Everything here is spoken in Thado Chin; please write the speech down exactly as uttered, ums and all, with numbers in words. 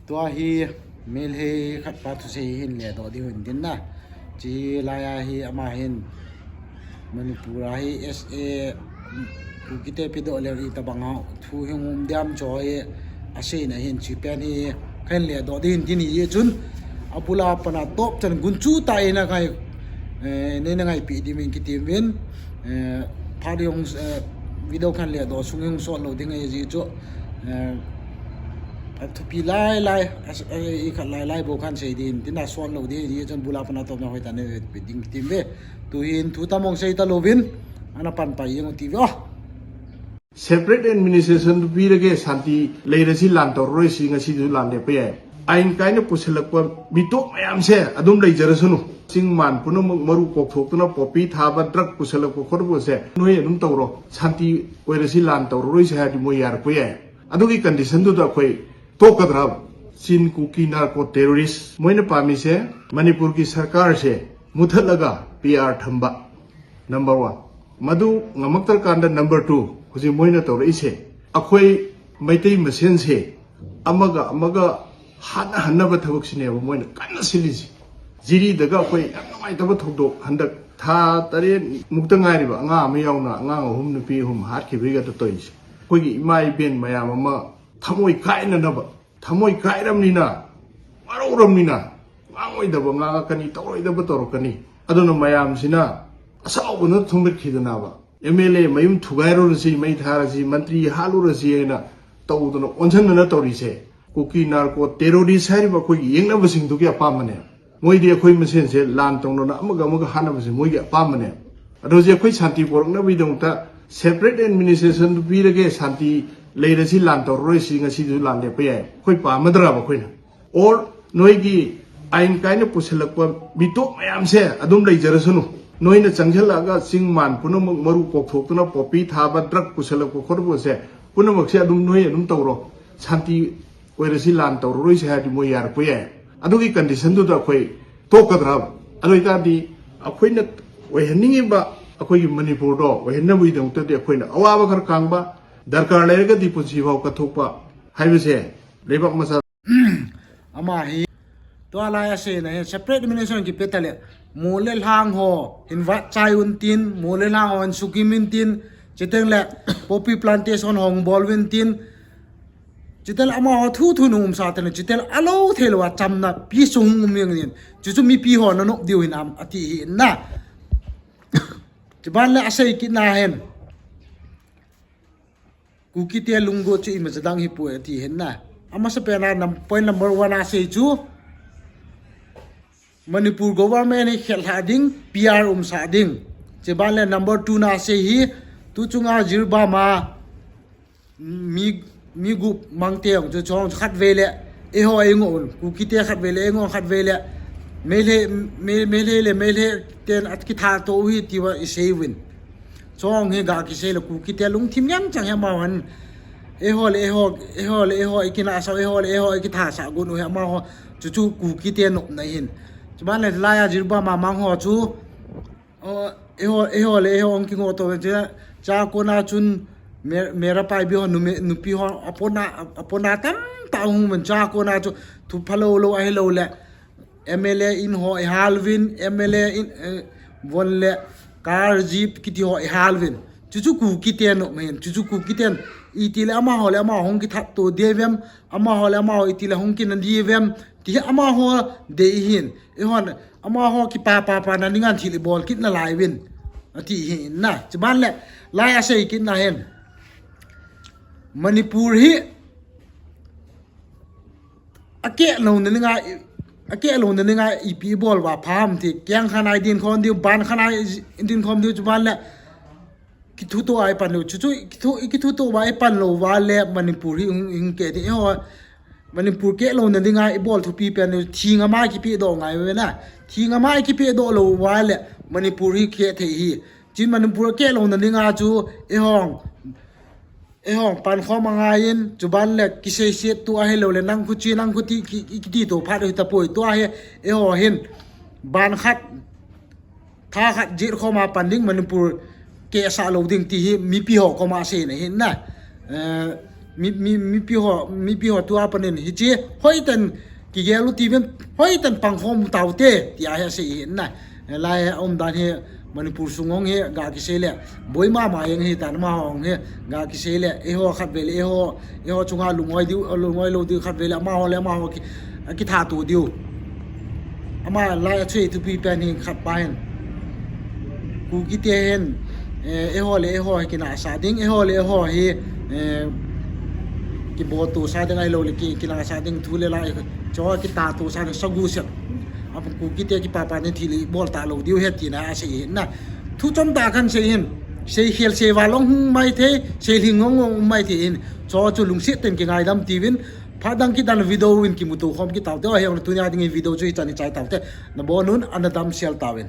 Tua hi Meitei khat pa thusei hin ledoh ding hin tin na. Chi lai a hi ama hin Manipur a hi S A Kukite pedoh le ri tabang a thu hi ngum diam cho hi aseina hin chi pen hi kahin ledoh ding hin tin hi chun abula pana top chan gunchu ta ina kai eh, nei na ngaipi ding min kitim vin eh, pha ding eh, video kahin ledoh sung hung sot lou ding ahi ji chu eh, a thupi lai lai a, a, i khat lai lai bou kahin sei ding tin a sot lou ding ji chun bula pana top na hoi ta nei pi ding kitim ve. Tu hin thu tamong sei ta louvin ana pan pai jeng u ti ve. Oh. Separate administration ꯄꯤꯔꯒꯦ, ꯁꯥꯟꯇꯤ ꯂꯩꯔꯁꯤ, ꯂꯥꯟ ꯇꯧꯔꯔꯣꯏꯁꯤ, ꯉꯁꯤꯁꯨ ꯂꯥꯟ ꯂꯦꯞꯄ ꯌꯥꯏ꯫ ꯑꯥꯏꯟ ꯀꯥꯏꯅ ꯄꯨꯁꯤꯜꯂꯛꯄ ꯃꯤꯇꯣꯞ ꯃꯌꯥꯝꯁꯦ ꯑꯗꯨꯝ ꯂꯩꯖꯔꯁꯅꯨ꯫ ꯆꯤꯡꯃꯥꯟ ꯄꯨꯝꯅꯃꯛ ꯃꯔꯨ ꯀꯣꯛꯊꯣꯛꯇꯨꯅ poppy ꯊꯥꯕ, drug ꯄꯨꯁꯤꯜꯂꯛꯄ ꯈꯣꯠꯄꯁꯦ ꯅꯣꯏ ꯑꯗꯨꯝ ꯇꯧꯔꯣ꯫ ꯁꯥꯟꯇꯤ ꯑꯣꯏꯔꯁꯤ, ꯂꯥꯟ ꯇꯧꯔꯔꯣꯏꯁꯤ ꯍꯥꯏꯔꯗꯤ ꯃꯣꯏ ꯌꯥꯔꯛꯄ ꯌꯥꯏ꯫ ꯑꯗꯨꯒꯤ conditionꯗꯨꯗ ꯑꯩꯈꯣꯏ ꯇꯣꯛꯀꯗ꯭ꯔꯕ? ꯆꯤꯟ ꯀꯨꯀꯤ narco terrorist ꯃꯣꯏꯅ ꯄꯥꯝꯃꯤꯁꯦ ꯃꯅꯤꯄꯨꯔꯒꯤ ꯁꯔꯀꯥꯔꯁꯦ ꯃꯨꯊꯠꯂꯒ P R ꯊꯝꯕ꯫ Number one꯫ ꯃꯗꯨ ꯉꯝꯃꯛꯇ꯭ꯔꯀꯥꯟꯗ number two, ꯍꯧꯖꯤꯛ ꯃꯣꯏꯅ ꯇꯧꯔꯛꯏꯁꯦ, ꯑꯩꯈꯣꯏ ꯃꯩꯇꯩ ꯃꯁꯦꯟꯁꯦ ꯑꯃꯒ ꯑꯃꯒ ꯍꯥꯠꯅꯍꯟꯅꯕ ꯊꯕꯛꯁꯤꯅꯦꯕ ꯃꯣꯏꯅ ꯀꯟꯅ ꯁꯤꯜꯂꯤꯁꯦ꯫ ꯖꯤꯔꯤꯗꯒ ꯑꯩꯈꯣꯏ ꯌꯥꯝ ꯅꯨꯡꯉꯥꯏꯇꯕ ꯊꯧꯗꯣꯛ, ꯍꯟꯗꯛ ꯊꯥ ꯇꯔꯦꯠ ꯃꯨꯛꯇ ꯉꯥꯏꯔꯤꯕ ꯑꯉꯥꯡ ꯑꯃ ꯌꯥꯎꯅ ꯑꯉꯥꯡ ꯑꯍꯨꯝ, ꯅꯨꯄꯤ ꯑꯍꯨꯝ ꯍꯥꯠꯈꯤꯕꯒꯤꯒꯗ ꯇꯧꯔꯤꯁꯦ꯫ ꯑꯩꯈꯣꯏꯒꯤ ꯏꯃꯥ ꯏꯕꯦꯟ ꯃꯌꯥꯝ ꯑꯃ ꯊꯃꯣꯏ ꯀꯥꯏꯅꯅꯕ, ꯊꯃꯣꯏ ꯀꯥꯏꯔꯕꯅꯤꯅ, ꯋꯥꯔꯧꯔꯕꯅꯤꯅ, ꯉꯥꯡꯉꯣꯏꯗꯕ ꯉꯥꯡꯉꯛꯀꯅꯤ, ꯇꯧꯔꯣꯏꯗꯕ ꯇꯧꯔꯛꯀꯅꯤ꯫ ꯑꯗꯨꯅ ꯃꯌꯥꯝꯁꯤꯅ ꯑꯁꯥꯎꯕꯅ ꯊꯨꯝꯕꯠꯈꯤꯗꯅꯕ, M L A ꯃꯌꯨꯝ ꯊꯨꯒꯥꯏꯔꯨꯔꯁꯤ, ꯃꯩ ꯊꯥꯔꯁꯤ, ꯃꯟꯇ꯭ꯔꯤ ꯍꯥꯠꯂꯨꯔꯁꯤ ꯍꯥꯏꯅ ꯇꯧꯗꯅ ꯑꯣꯟꯁꯤꯟꯗꯅ ꯇꯧꯔꯤꯁꯦ, ꯀꯨꯀꯤ narco terrorist ꯍꯥꯏꯔꯤꯕ ꯑꯩꯈꯣꯏꯒꯤ ꯌꯦꯛꯅꯕꯁꯤꯡꯗꯨꯒꯤ ꯑꯄꯥꯝꯕꯅꯦ꯫ ꯃꯣꯏꯗꯤ ꯑꯩꯈꯣꯏ ꯃꯁꯦꯟꯁꯦ ꯂꯥꯟ ꯇꯧꯅꯅ ꯑꯃꯒ ꯑꯃꯒ ꯍꯥꯠꯅꯕꯁꯦ ꯃꯣꯏꯒꯤ ꯑꯄꯥꯝꯕꯅꯦ꯫ ꯑꯗꯣ ꯍꯧꯖꯤꯛ ꯑꯩꯈꯣꯏ ꯁꯥꯟꯇꯤ ꯄꯣꯔꯛꯅꯕꯒꯤꯗꯃꯛꯇ separate administrationꯗꯨ ꯄꯤꯔꯒꯦ, ꯁꯥꯟꯇꯤ ꯂꯩꯔꯁꯤ, ꯂꯥꯟ ꯇꯧꯔꯔꯣꯏꯁꯤ, ꯉꯁꯤꯗꯨ ꯂꯥꯟ ꯂꯦꯞꯄ ꯌꯥꯏ꯫ ꯑꯩꯈꯣꯏ ꯄꯥꯝꯃꯗ꯭ꯔꯕ ꯑꯩꯈꯣꯏꯅ? Or ꯅꯣꯏꯒꯤ ꯑꯥꯏꯟ ꯀꯥꯏꯅ ꯄꯨꯁꯤꯜꯂꯛꯄ ꯃꯤꯇꯣꯞ ꯃꯌꯥꯝꯁꯦ ꯑꯗꯨꯝ ꯂꯩꯖꯔꯁꯅꯨ꯫ ꯅꯣꯏꯅ ꯆꯪꯁꯤꯜꯂꯛꯑꯒ ꯆꯤꯡ ꯃꯥꯟ ꯄꯨꯝꯅꯃꯛ ꯃꯔꯨ ꯀꯣꯛꯊꯣꯛꯇꯨꯅ poppy ꯊꯥꯕ, drug ꯄꯨꯁꯤꯜꯂꯛꯄ ꯈꯣꯠꯂꯛꯄꯁꯦ ꯄꯨꯝꯅꯃꯛꯁꯦ ꯑꯗꯨꯝ ꯅꯣꯏ ꯑꯗꯨꯝ ꯇꯧꯔꯣ꯫ ꯁꯥꯟꯇꯤ ꯑꯣꯏꯔꯁꯤ, ꯂꯥꯟ ꯇꯧꯔꯔꯣꯏꯁꯤ ꯍꯥꯏꯔꯗꯤ ꯃꯣꯏ ꯌꯥꯔꯛꯄ ꯌꯥꯏ꯫ ꯑꯗꯨꯒꯤ conditionꯗꯨꯗ ꯑꯩꯈꯣꯏ ꯇꯣꯛꯀꯗ꯭ꯔꯕ? ꯑꯗꯨ ꯑꯣꯏꯇꯥꯔꯗꯤ ꯑꯩꯈꯣꯏꯅ ꯑꯣꯏꯍꯟꯅꯤꯡꯉꯤꯕ ꯑꯩꯈꯣꯏꯒꯤ ꯃꯅꯤꯄꯨꯔꯗꯣ ꯑꯣꯏꯍꯟꯅꯕꯒꯤꯗꯃꯛꯇꯗꯤ ꯑꯩꯈꯣꯏꯅ ꯑꯋꯥꯕ ꯈꯔ ꯈꯥꯡꯕ, ꯗꯔꯀꯥꯔ ꯂꯩꯔꯒꯗꯤ ꯄꯨꯟꯁꯤ ꯐꯥꯎ ꯀꯠꯊꯣꯛꯄ ꯍꯥꯏꯕꯁꯦ ꯂꯩꯕꯥꯛ ꯃꯆꯥ ꯑꯃ ꯍꯤ ꯇꯣ ꯑꯂꯥꯏ ꯑꯁꯦꯅ ꯍꯦ separate administration ꯀꯤ ꯄꯦꯇꯥꯂꯦ ꯃꯣꯂꯦ ꯂꯥꯡ ꯍꯣ ꯍꯤꯟ ꯋꯥꯠ ꯆꯥꯏ ꯎꯟꯇꯤꯟ, ꯃꯣꯂꯦ ꯂꯥꯡ ꯍꯣ ꯍꯤꯟ ꯁꯨꯀꯤꯝ ꯏꯟꯇꯤꯟ, ꯆꯤꯇꯦꯡꯂꯦ poppy plantation ꯍꯣꯡ ꯕꯣꯜ ꯎꯟꯇꯤꯟ, ꯆꯤꯇꯦꯜ ꯑꯃ ꯍꯣ ꯊꯨ ꯊꯨ ꯅꯨꯡ ꯁꯥꯇꯅ ꯆꯤꯇꯦꯜ ꯑꯂꯧ ꯊꯦꯂꯋꯥ ꯆꯝꯅ ꯄꯤ ꯁꯨꯡ ꯎꯃꯤꯡꯅꯤꯟ꯫ ꯆꯨꯆꯨ ꯃꯤ ꯄꯤ ꯍꯣ ꯅꯅꯣꯛ ꯗꯤꯎ ꯍꯤꯟ ꯑꯝ ꯑꯇꯤ ꯍꯤꯟꯅ꯫ ꯆꯤꯕꯥꯟꯂꯦ ꯑꯁꯩ ꯀꯤꯠꯅ ꯍꯦꯟ꯫ ꯀꯨꯀꯤꯇꯦ ꯂꯨꯡꯒꯣ ꯆꯨ ꯏꯃꯖꯗꯥꯡ ꯍꯤꯄꯨ ꯑꯇꯤ ꯍꯤꯟꯅ꯫ ꯑꯃꯁ ꯄꯦꯅꯥ ꯅꯝ-, point number one ꯑꯁꯩ ꯆꯨ ꯃꯅꯤꯄꯨꯔ government ꯅ ꯈꯦꯠ ꯍꯥꯗꯤꯡ, P R ꯎꯝ ꯁꯥꯗꯤꯡ꯫ ꯆꯤꯕꯥꯟꯂꯦ number two ꯅ ꯑꯁꯩ ꯍꯤ, ꯇꯨ ꯆꯨꯡꯉꯥ ꯖꯤꯔꯕꯥꯃꯥ, ꯃꯤ, ꯃꯤ ꯒꯨꯞ ꯃꯥꯡꯇꯦ ꯌꯥꯎ ꯆꯨ ꯆꯣꯡ ꯈꯠ ꯚꯦꯂꯦ, ꯑꯦꯍꯣ ꯑꯩꯉꯣꯟ, ꯀꯨꯀꯤꯇꯦ ꯈꯠ ꯚꯦꯂꯦ, ꯑꯩꯉꯣꯟ ꯈꯠ ꯚꯦꯂꯦ, ꯃꯦꯂꯦ, ꯃꯦ-, ꯃꯦꯂꯦ ꯂꯦ, ꯃꯦꯂꯦ ꯇꯦꯟ ꯑꯠ ꯀꯤ ꯊꯥ ꯇꯣ ꯎꯍꯤ ꯇꯤꯋꯥ ꯏꯁꯩ ꯋꯤꯟ꯫ ꯆꯣꯡ ꯍꯦ ꯒꯥ ꯀꯤꯁꯩ ꯂ ꯀꯨꯀꯤꯇꯦ ꯂꯨꯡ ꯊꯤꯝ ꯌꯥꯝ ꯆꯪ ꯍꯦ ꯃꯥ ꯍꯟ꯫ ꯑꯦꯍꯣ ꯂꯦ, ꯑꯦꯍꯣ, ꯑꯦꯍꯣ ꯂꯦ, ꯑꯦꯍꯣ ꯏꯀꯤꯅꯥ ꯁꯥ, ꯑꯦꯍꯣ ꯂꯦ, ꯑꯦꯍꯣ ꯏꯀꯤ ꯊꯥ ꯁꯥ ꯒꯨꯟ ꯎꯍꯦ ꯃꯥ ꯍꯣ, ꯆꯨ ꯆꯨ ꯀꯨꯀꯤꯇꯦ ꯅꯣꯛ ꯅ ꯍꯤꯟ꯫ ꯆꯨꯕꯥꯟ ꯂꯦ ꯂꯥꯏ ꯌꯥ ꯖꯤꯔꯕꯥꯃꯥ ꯃꯥꯡ ꯍꯣ ꯆꯨ, ꯑꯣ, ꯑꯦꯍꯣ, ꯑꯦꯍꯣ ꯂꯦ, ꯑꯦꯍꯣ ꯑꯣꯡ ꯀꯤꯉꯣ ꯇꯣ ꯆꯦ, ꯆꯥ ꯀꯣꯅꯥ ꯆꯨꯟ, ꯃꯦ-, ꯃꯦꯔꯥ ꯄꯥꯏꯕꯤ ꯍꯣ, ꯅꯨꯃꯤ-, ꯅꯨꯄꯤ ꯍꯣ, ꯑꯄꯣꯅꯥ, ꯑꯄꯣꯅꯥ ꯇꯝ ꯇꯥ ꯍꯨꯡ ꯃꯟ ꯆꯥ ꯀꯣꯅꯥ ꯆꯨ, ꯊꯨ ꯐꯂꯧ ꯂꯧ ꯑꯍꯤ ꯂꯧ ꯂꯦ꯫ M L A in ho ihal vin, M L A in, eh, von le car jeep kiti ho ihal vin. Chuchu Kukiten no mahin, chuchu Kukiten iti le ama ho le ama hung kithat to de vem, ama ho le ama ho iti le hung kin di vem, ti ama ho de hin. Ihon, ama ho ki pa pa pa na ningan thi le bol kit na lai vin. Ati hin na, chiban le, lai asei kit na hin. Manipur hi, Akeh lou na ninga, akeh lou na ninga ipi bol va pham ti, kiang khan ai din khom diu, ban khan ai din khom diu, chuban le kithu to ai pan lou, chu chu kithu, kithu to va ai pan lou va le Manipur hi hung, hung keh ti, ho, Manipur keh lou na ninga i bol thupi pen lou, thi nga mai kipe do ngai ve na, thi nga mai kipe do lou va le Manipur hi keh thei hi, chin Manipur keh lou na ninga chu, e hong, Eiho, pan khom angai in, chuban le kisei siet tu ahi lou le, nang khu chi, nang khu ti, ki, ki, kiti to phat hi tapoi, tu ahi, eiho hin, ban khat, tha khat jit khom a pan ding Manipur keh sa lou ding ti hi, mipi ho khom a sei na hin na. Eh, Mi, mi, mipi ho, mipi ho tua panin hiche hoiten kigel u tivin, hoiten pangkhom taute, tia hi asei hin na. Lai a umdan hi Manipur sung hung hi ga kisei le boi mama jeng hitan, amaho hung hi ga kisei le eiho khatvei le eiho, eiho chunga lungoi diu, lungoi lou diu, khatvei le amaho le amaho ki, akithat u diu. Ama lai a chu thupi pen hi khat pa hin, Kukite hin, eh, eiho le eiho hi kinahsah ding, eiho le eiho hi, eh, kiboltoh sa ding ahilou le ki, kinahsah ding thu le la, chu kitahtoh sa ding, sagu sep. Apun Kukite kipapa ding thil ibol talou diu ahi tina asei hin na. Thu chomtah kahin sei hin. Seikhel seival jong hung maithei, seilhing jong hung maithei hin. Chu chu lungset tah in kingaidam tivin. Phat dang kidan video in kimuto khom kit taute. Ahi jong tunia dingin video chu hichan in chai taute. Nabon un, ana damsel tauvin.